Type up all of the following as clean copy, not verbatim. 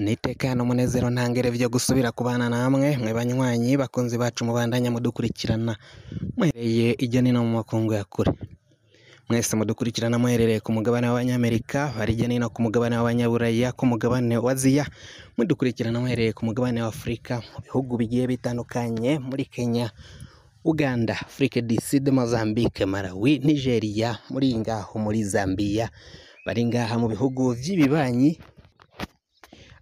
Nitekano umunezero ntangere vyo gusubira kubana namwe mwe banywanyi bakunzi bacu mubandanya mudukurikirana muhereye irya nino mu makungu ya kure. Mwese mudukurikirana muherereye ku mugabane w'Abanyamerika, bari hirya no hino ku mugabane w'Abanyaburaya, ku mugabane wa Aziya, mudukurikirana muherereye ku mugabane wa Afurika, mu bihugu bigiye bitandukanye, muri Kenya, Uganda, Afrique du Sud, Mozambique, Malawi, Nigeria, muri ngaho muri Zambia, bari ngaha mu bihugu vy'ibibanyi,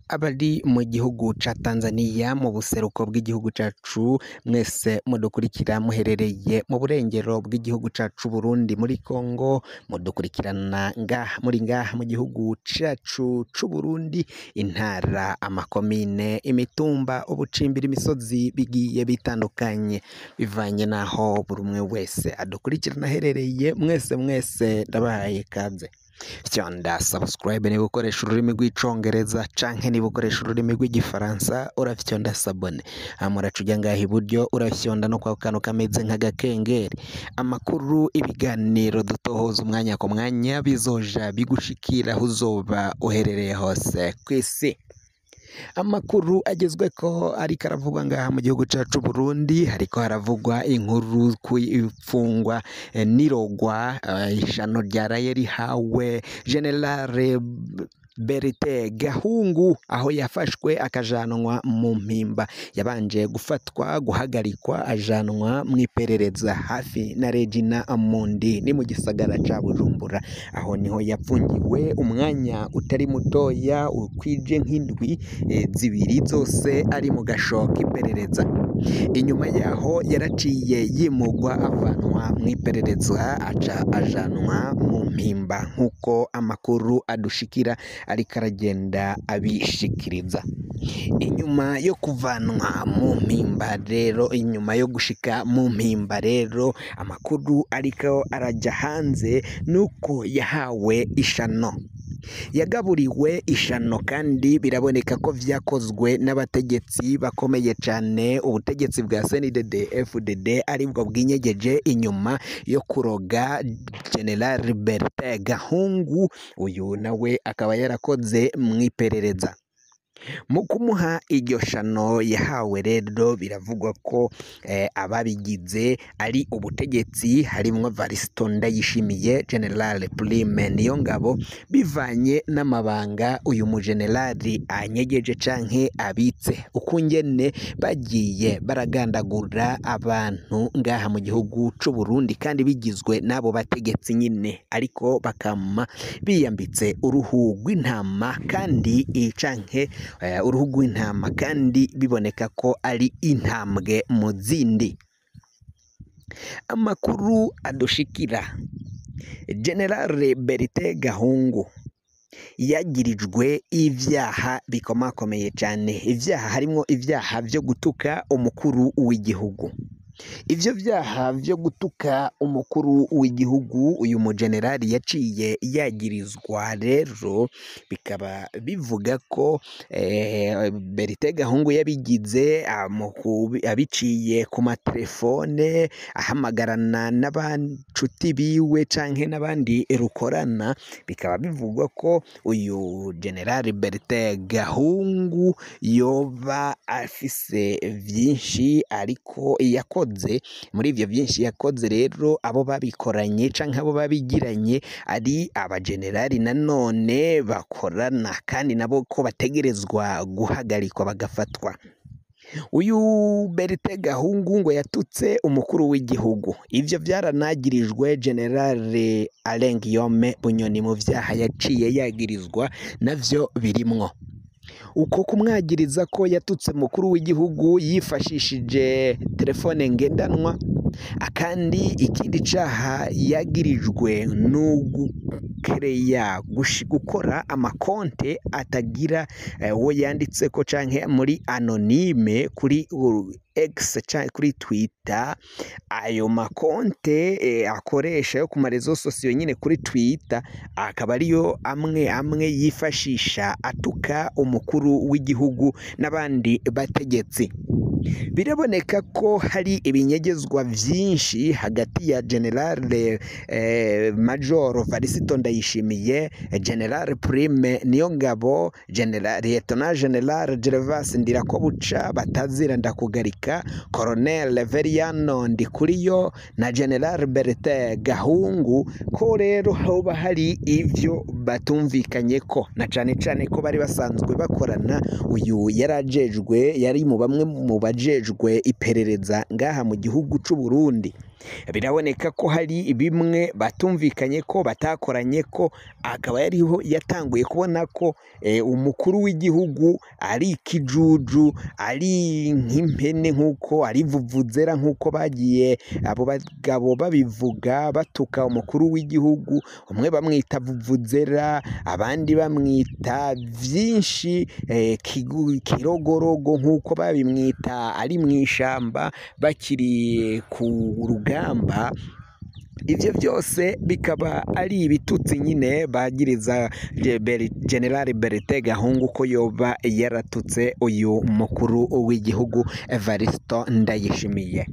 abari mu gihugu ca Tanzania, mu buseruko bw'igihugu cacu, mwese mudukurikira muherereye mu burengero bw'igihugu cacu Burundi, muri Congo, mudukurikirana ngaha muri ngaha mu gihugu cacu c'Uburundi, intara, amakomine, imitumba, ubucimbiri, imisozi bigiye bitandukanye, bivanye n'aho buri umwe wese adukurikirana aherereye, mwese mwese ndabahaye ikaze. Fyonda subscribe niba ukoresha ururimi rw'icongereza canke niba ukoresha ururimi rw'igifaransa urafyonda s'abonner, hama uraca uja ngaha iburyo urafyonda no kwa kantu kameze nk'agakengeri. Amakuru, ibiganiro dutohoza umwanya ku mwanya bizoja bigushikira aho uzoba uherereye hose kw'isi. Amakuru agezweko ariko aravugwa ngaha mu gihugu cacu Burundi, hariko haravugwa inkuru ku ifungwa n'irogwa ishano ryaraye rihawe General Berite Gahungu, aho yafashwe akajanwa mu mpimba. Yabanje gufatwa, guhagarikwa, ajanwa mw'iperereza hafi na Regina Mundi, ni mu gisagara ca Bujumbura. Aho niho yapfungiwe umwanya utari mutoya ukwije nk'indwi zibiri zose ari mu gasho k'iperereza. Inyuma yaho yaraciye yimugwa avanwa mw'iperereza aca ajanwa mu mpimba, nk'uko amakuru adushikira ariko aragenda abishikiriza. Inyuma yo kuvanwa mu mpimba rero, inyuma yo gushika mu mpimba rero, amakuru ariko araja hanze nuko yahawe ishano. Yagaburiwe ishano kandi biraboneka ko vyakozwe n'abategetsi bakomeye cane, ubutegetsi bwa CNDD FDD aribwo bwinyegeje inyuma yo kuroga General Bertin Gahungu, uyu nawe akaba yarakoze mw'iperereza. Mu kumuha iryo shano yahawe rero biravugwa ko ababigize ari ubutegetsi harimwo Variston Ndayishimiye, General Prime Niyongabo, bivanye n'amabanga uyu mujenerali anyegeje canke abitse, ukungene bagiye baragandagura abantu ngaha mu gihugu c'u Burundi kandi bigizwe n'abo bategetsi nyine, ariko bakama biyambitse uruhu rw'intama kandi canke uruhu rw'intama kandi biboneka ko ari intambwe mu zindi. Amakuru adushikira, General Berite Gahungu yagirijwe ivyaha bikomakomeye cane, ivyaha harimwo ivyaha vyo gutuka umukuru w'igihugu. Ivyo vyaha vyo gutuka umukuru w'igihugu uyu mujenerali yaciye yagirizwa rero, bikaba bivuga ko Berite Gahungu yabigize abiciye ku matelefone, ahamagarana n'abancuti biwe canke n'abandi rukorana. Bikaba bivugwa ko uyu General Berite Gahungu yoba afise vyinshi ariko yakoze. Muri ivyo vyinshi yakoze rero, abo babikoranye canke abo babigiranye ari abajenerali nanone bakorana, kandi nabo ko bategerezwa guhagarikwa bagafatwa. Uyu Berite Gahungu ngo yatutse umukuru w'igihugu, ivyo vyaranagirijwe General Alain Guillaume Bunyoni mu vyaha yaciye yagirizwa navyo birimwo uko kumwagiriza ko yatutse mukuru w'igihugu yifashishije telefone ngendanwa. Akandi ikindi caha yagirijwe n'ugukereya gukora amakonte atagira uwo yanditseko canke muri anonyme kuri X canke kuri Twitter. Ayo makonte akoresha yo ku marezo sosiyo nyine kuri Twitter akaba ariyo amwe amwe yifashisha atuka umukuru w'igihugu n'abandi bategetsi. Biraboneka ko hari ibinyegezwa vyinshi hagati ya General Major Varisito Ndayishimiye, General Prime Niyongabo, General Lieutenant General Gervas Ndirakobuca batazira ndakugarika, Colonel Veriano Ndikuriyo na General Bertin Gahungu, ko rero hoba hari ivyo batumvikanye ko, na cane cane ko bari basanzwe bakorana. Uyu yarajejwe, yari mu bamwe mu bajejwe iperereza ngaha mu gihugu c'u Burundi. Biraboneka ko hari bimwe batumvikanye ko, batakoranye ko, akaba yariho yatanguye kubona ko umukuru w'igihugu ari ikijuju, ari nk'impene, nk'uko ari vuvuzera, nk'uko bagiye abo bagabo babivuga batuka umukuru w'igihugu, umwe bamwita vuvuzera, abandi bamwita vyinshi, kirogorogo nk'uko babimwita ari mw'ishamba bakiri ku rugamba. Ivyo vyose bikaba ari ibitutsi nyine bagiriza General Bertin Gahungu ko yoba yaratutse uyu mukuru w'igihugu Evaristo Ndayishimiye.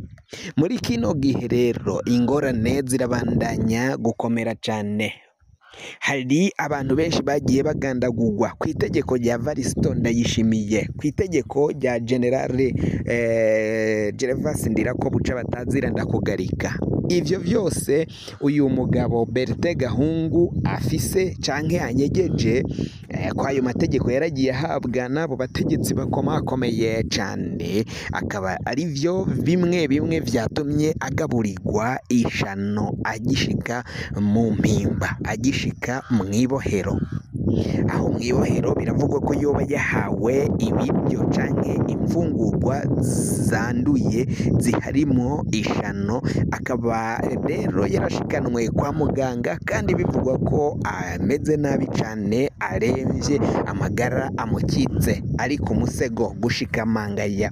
Muri kino gihe rero ingorane zirabandanya gukomera cane. Hari abantu benshi bagiye bagandagurwa ku itegeko rya Varisito Ndayishimiye, ku itegeko rya General Gervas Ndirakobuca batazira ndakugarika. Ivyo vyose uyu mugabo Bertin Gahungu afise canke anyegeje, ko ayo mategeko yaragiye ahabwa n'abo bategetsi bakomakomeye cane, akaba ari vyo bimwe bimwe vyatumye agaburirwa ishano agishika mu mpimba, agishika mw'ibohero. Aho mw'ibohero biravugwa ko yoba yahawe ibiryo canke imfungurwa zanduye ziharimwo ishano, akaba rero yarashikanwe kwa muganga, kandi bivugwa ko ameze nabi cane, aremvye, amagara amukitse, ari ku musego gushika mangaya.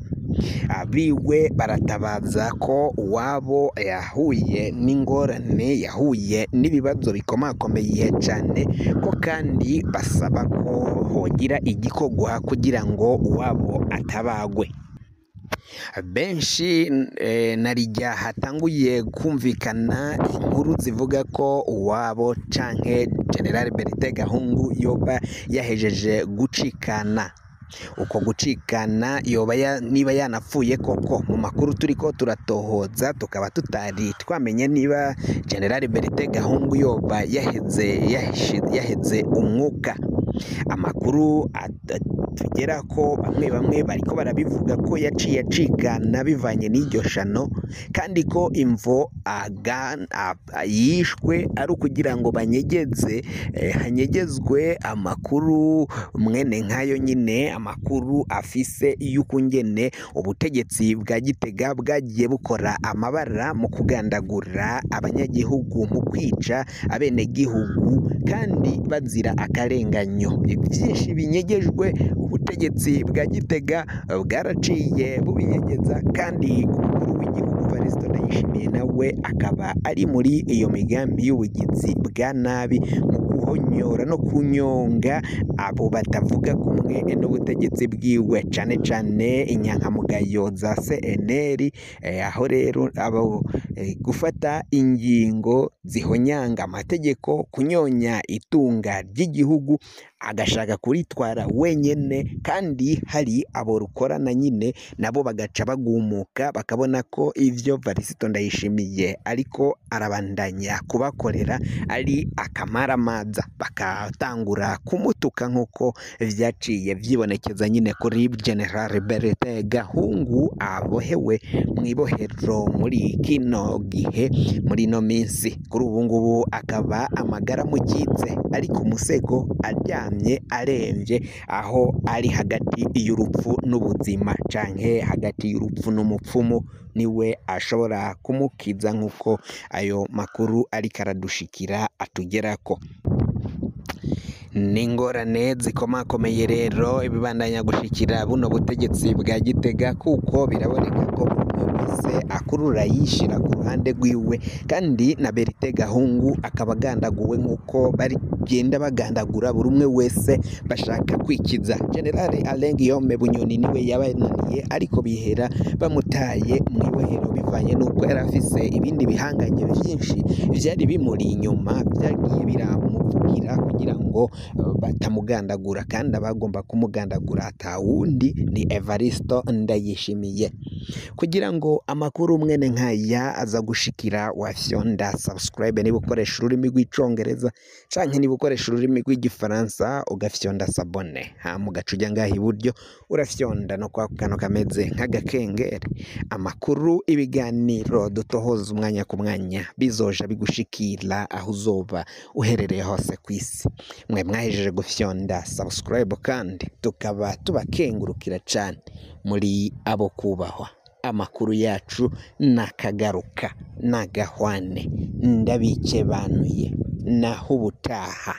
Abiwe baratabaza ko uwabo yahuye n'ingorane, yahuye n'ibibazo bikomakomeye cane, ko kandi basaba ko hogira igikorwa kugira ngo uwabo atabagwe. Benshi narijya hatanguye kumvikana inkuru zivuga ko uwabo canke General Bertin Gahungu yoba yahejeje gucikana. Uko gucikana yoba niba yanapfuye koko, mu makuru turiko turatohoza tukaba tutari twamenye niba General Bertin Gahungu yoba yaheze umwuka. Amakuru tugera ko bamwe bamwe bariko barabivuga ko yaciye acikana bivanye n'iryo shano, kandi ko imvo yishwe ari ukugira ngo banyegeze, hanyegezwe amakuru mwene nkayo nyine, amakuru afise y'ukungene ubutegetsi bwa Gitega bwagiye bukora amabara mu kugandagura abanyagihugu, mu kwica abenegihugu kandi bazira akarenganyo. Byinshi binyegejwe ubutegetsi bwa Gitega bwaraciye bubinyegeza, kandi umukuru w'igihugu Varisito Ndayishimiye nawe akaba ari muri iyo migambi y'ubugizi bwa nabi mu guhonyora no kunyonga abo batavuga kumwe n'ubutegetsi bwiwe, cane cane inyankamugayo za CNL, aho rero abo gufata ingingo zihonyanga amategeko, kunyonya itunga ry'igihugu agashaka kuritwara wenyene, kandi hari abo rukorana nyine nabo bagaca bagumuka bakabona ko ivyo Varisito Ndayishimiye ariko arabandanya kubakorera ari akamaramaza, bakatangura kumutuka nk'uko vyaciye vyibonekeza nyine kuri General Bertin Gahungu abohewe mw'ibohero muri kino gihe, muri ino minsi. Kuri ubu ngubu akaba amagara mukitse, ari ku musego aryamye aremvye, aho ari hagati y'urupfu n'ubuzima, canke hagati y'urupfu n'umupfumu, niwe ashobora kumukiza nk'uko ayo makuru ariko aradushikira atugerako. N'ingorane zikomakomeye rero ibibandanya gushikira buno butegetsi bwa Gitega, kuko biraboneka ko umwe wese akurura yishira ku ruhande rwiwe, kandi na Berite Gahungu akaba agandaguwe nk'uko bagenda bagandagura buri umwe wese bashaka kwikiza. General Alain Guillaume Bunyoni niwe yabananiye, ariko bihera bamutaye mu ibohero bivanye n'uko yari afise ibindi bihanganye vyinshi vyari bimuri inyuma vyagiye biramuvugira kugira ngo batamugandagura, kandi abagomba kumugandagura atawundi ni Evaristo Ndayishimiye. Kugira ngo amakuru mwene nkaya aza gushikira, wafyonda subscribe niba ukoresha ururimi rw'icongereza, canke niba ukoresha ururimi rw'igifaransa ugafyonda s'abonner, hama ugaca uja ngaha iburyo urafyonda no kwa kantu kameze nk'agakengeri. Amakuru, ibiganiro dutohoza umwanya ku mwanya bizoja bigushikira aho uzoba uherereye hose kw'isi. Mwe mwahejeje gufyonda subscribe kandi tukaba tubakengurukira cane, muri abo kubahwa. Amakuru yacu nakagaruka nagahwane, ndabikebanuye naho ubutaha.